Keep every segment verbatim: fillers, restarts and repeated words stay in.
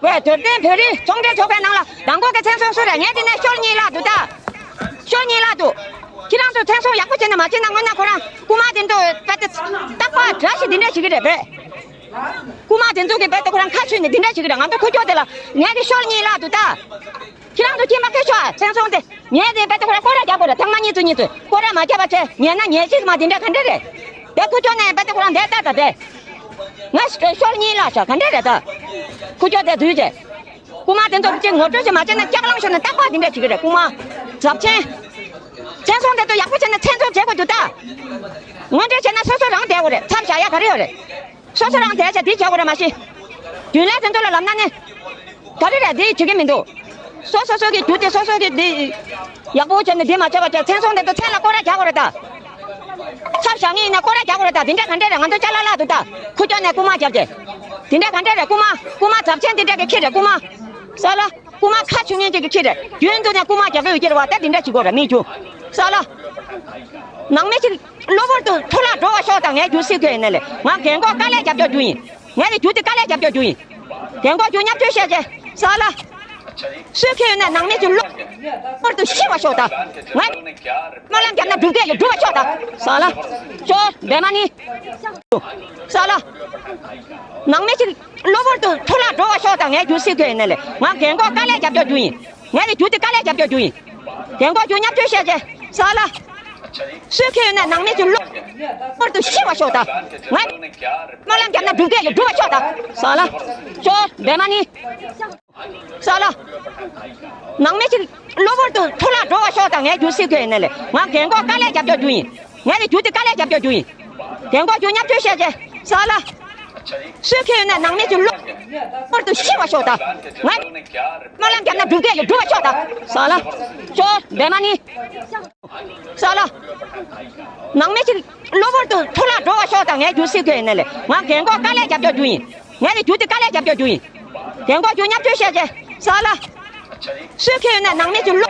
བས་རྡོར་གདན་བོད་རིགས་ཚོང་འབྲེལ་ཚོགས་པའི་ནང་ལ་མདང་དགོང་གི་མཚན་སྲུང་སུ་རེད། ངས་འདི་ནས་ཤོར་གཉིས་ལག་འདུག་ད། ཤོར་གཉིས་ལག་འདུག་ཁྱེད་རང་ཚོ་མཚན་སྲུང་ཡག་པོ་བྱས་ནས་མ་བྱས་ན་སྔོན་ན་ཁོ་རང་རྐུ་མ་དེ་ཚོ་རྦད་དེ་རྟག་པར་དགྲ་ཞིག་འདི་འདྲ་བྱེད་ཀྱི་རེད་པས། རྐུ་མ་དེ་ཚོ་གིས་རྦད་དེ་ཁོ་རང་ཁ་ཆུས་ནས་འདི་འདྲ་བྱེད་ཀྱི་རེད། ང་ཚོ་ཁུ་ཁྱོག་དེ་ལ་ངས་འདི་ཤོར་གཉིས་ལག་འདུག་ད། ཁྱེད་རང་ཚོ་ཁྱིམ་པ་སྐད་ཆོག་ཨ། མཚན་སྲུང་དེ་ངས་དེ་རྦད་དེ་ཁོ་རང་སྐོར་ར་རྒྱག་དགོས་རེད། ཐེངས་མ་གཉིས་ཚོ་གཉིས་ཚོ་སྐོར་ར་མ་རྒྱབ་པ་བྱས་ཉལ་ན་ཉལ་ཤིག་མ་དེ་འདྲ་ག་འདྲ་རེད། དེ་ཁུ་ཁྱོག་ནས་རྦད་དེ་ཁོ་རང་འདས་ད་ད་དེ། ང་ཤོར་གཉིས་ལག་ཤག་ག་འདྲ་རེད་ད། ཁུ་ཁྱོག་དེ་དུས་རྗེས། རྐུ་མ་དེ་ཚོ་གཅིག་ངོ་སྤྲོད་ཅིག་མ་བྱས་ན་སྐྱག་ལང་ཤོར་ནས་རྟག་པར་དེ་འདྲ་བྱེད་ཀྱི་རེད། རྐུ་མ། རྫབ་ཆེན། མཚན་སྲུང་དེ་ཚོ་ཡག་པོ་བྱས་ན་མཚན་སྲུང་བྱེད་དགོས་འདུག་ད། ངོ་སྤྲོད་བྱས་ན་སོ་སོ་རང་བསྡད་དགོས་རེད། མཚམས་བཞག་ཡ་ག་རེ་ཡོད་རེད། སོ་སོ་རང་བསྡད་བྱས་དེ་བྱེད་དགོས་རེད་མ་གཞི། རྒྱུན་ལས་དེ་ཚོ་ལ་ལབ་ན་ནི། ག་རེ་རེད་དེ་བྱེད་ཀྱི་མི་འདུག་སོ་སོ་སོ་གི་རྒྱུ་དེ་སོ་སོ་གི་དེ། ཡག་པོ་བྱས་ནས་དེ་མ་བྱས་པ་བྱས་མཚན་སྲུང་དེ་ཚོ་མཚན་ལ་སྐོར་ར་རྒྱག་དགོས་རེད་ད། ཚབ་བཞག་ངེས་ཡིན་ན་སྐོར་ར་རྒྱག་དགོས་རེད་ད། དེ་འདྲ་ག་འདྲ་རེད། ང་ཚོ་ཅ་ལག་བརླག་འདུག་ད། ཁུ་ཁྱོག་ནས་རྐུ་མ་རྒྱབ་རྗེས། དེ་འདྲ་ག་འདྲ་རེད། རྐུ་མ། རྐུ་མ་རྫབ་ཆེན་དེ་འདྲ་གི་ཁྱི་རེད་རྐུ་མ། ས་ལ། རྐུ་མ་ཁ་ཆུང་ངེས་ཅིག་གི་ཁྱི་རེད། རྒྱུན་དུ་ནས་རྐུ་མ་རྒྱག་གི་ཡོད་ཀྱི་རེད་བ། ད་དེ་འདྲ་བྱེད་དགོས་རེད་མི་རྒྱུ། ས་ལ། ནང་མི་ཅིག་གློ་བུར་དུ་འཕྲོ་བརླག་འགྲོ་བ་ཤོག་དང་། ངའི་རྒྱུ་སྲིད་ཁྱོད་ཡིན་ན་ལས་ང་རྒན་གོག་དཀའ་ལས་རྒྱབ་སྐྱོར་རྒྱུ་ཡིན། ངས་ནི་རྒྱུ་དེ་དཀའ་ལས་རྒྱབ་སྐྱོར་རྒྱུ་ཡིན། རྒན་གོག་རྒྱུ་བརྙས་བཅོས་བཤད་རྗེས་ས་ལ། སུས་ཁྱེར་ཡོད་ན་ནང་མི་ཚོ་གློ་བུར་དུ་ཤི་བ་ཤོག་དང་། ང་སྨོན་ལམ་བརྒྱབ་ན་སྒྲུབ་སྐད་ཡོད་སྒྲུབ་པ་ཤོག་དང་། ས་ལ། ཤོག་འདས་མ་ནི། ས་ལ། ནང་མི་ཚོ་གློ་བུར་དུ་འཕྲོ་བརླག་འགྲོ་བ་ཤོག་དང་། ངའི་རྒྱུ་སྲིད་ཁྱོད་ཡིན་ན་ལས་ང་རྒན་གོག་དཀའ་ལས་རྒྱབ་སྐྱོར་རྒྱུ་ཡིན། ངས་ནི་རྒྱུ་དེ་དཀའ་ལས་རྒྱབ་སྐྱོར་རྒྱུ་ཡིན། རྒན་གོག་རྒྱུ་བརྙས་བཅོས་བཤད་རྗེས་ས་ལ། སུས་ཁྱེར་ཡོད་ན་ནང་མི་ཚོ་གློ་བུར་དུ་ཤི་བ་ཤོག་དང་། ང་སྨོན་ལམ་བརྒྱབ་ན་སྒྲུབ་སྐད་ཡོད་སྒྲུབ་པ་ཤོག་དང་། ས་ལ། ཤོག་འདས་མ་ནི། ས་ལ། ནང་མི་ཚོ་གློ་བུར་དུ་འཕྲོ་བརླག་འགྲོ་བ་ཤོག་དང་། ངའི་རྒྱུ་སྲིད་ཁྱོད་ཡིན་ན་ལས་ང་རྒན་གོག་དཀའ་ལས་རྒྱབ་སྐྱོར་རྒྱུ་ཡིན། ངས་ནི་རྒྱུ་དེ་དཀའ་ལས་རྒྱབ་སྐྱོར་རྒྱུ་ཡིན། རྒན་གོག་རྒྱུ་བརྙས་བཅོས་བཤད་རྗེས་ས་ལ། སུས་ཁྱེར་ཡོད་ན་ནང་མི་ཚོ་གློ་བུར་དུ་ཤི་བ་ཤོག་དང་། ང་སྨོན་ལམ་བརྒྱབ་ན་སྒྲུབ་སྐད་ཡོད་སྒྲུབ་པ་ཤོག་དང་། ས་ལ། ཤོག་འདས་མ་ནི། ས་ལ། ནང་མི་ཚོ་གློ་བུར་དུ་འཕྲོ་བརླག་འགྲོ་བ་ཤོག་དང་། ངའི་རྒྱུ་སྲིད་ཁྱོད་ཡིན་ན་ལས་ང་རྒན་གོག་དཀའ་ལས་རྒྱབ་སྐྱོར་རྒྱུ་ཡིན། ངས་ནི་རྒྱུ་དེ་དཀའ་ལས་རྒྱབ་སྐྱོར་རྒྱུ་ཡིན། རྒན་གོག་རྒྱུ་བརྙས་བཅོས་བཤད་རྗེས་ས་ལ། སུས་ཁྱེར་ཡོད་ན་ནང་མི་ཚོ་གློ་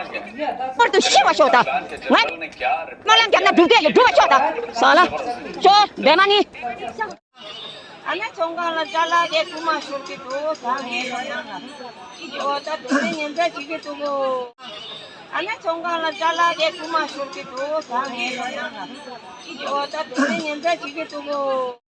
བུར་དུ་ཤི་བ་ཤོག་དང་། ང་སྨོན་ལམ་བརྒྱབ་ན་སྒྲུབ་སྐད་ཡོད་སྒྲུབ་པ་ཤོག་དང་། ས་ལ། ཤོག་འདས་མ་ནི། ཨ་ནེ་ཚོང་ཁང་ལ་ཅ་ལག་དེ་རྐུ་མ་ཤོར་གྱི་འདུག་ད་ངའི་ལོ་ན་ང་ཅིག་གི་འོ་ད་དུ་རེ་ཉན་ཚ་ཅིག་གི་འདུག་གོ། ཨ་ནེ་ཚོང་ཁང་ལ་ཅ་ལག་དེ་རྐུ་མ་ཤོར་གྱི་འདུག་ད་ངའི་ལོ་ན་ང་ཅིག་གི་འོ་ད་དུ་རེ་ཉན་ཚ་ཅིག་གི་འདུག་གོ།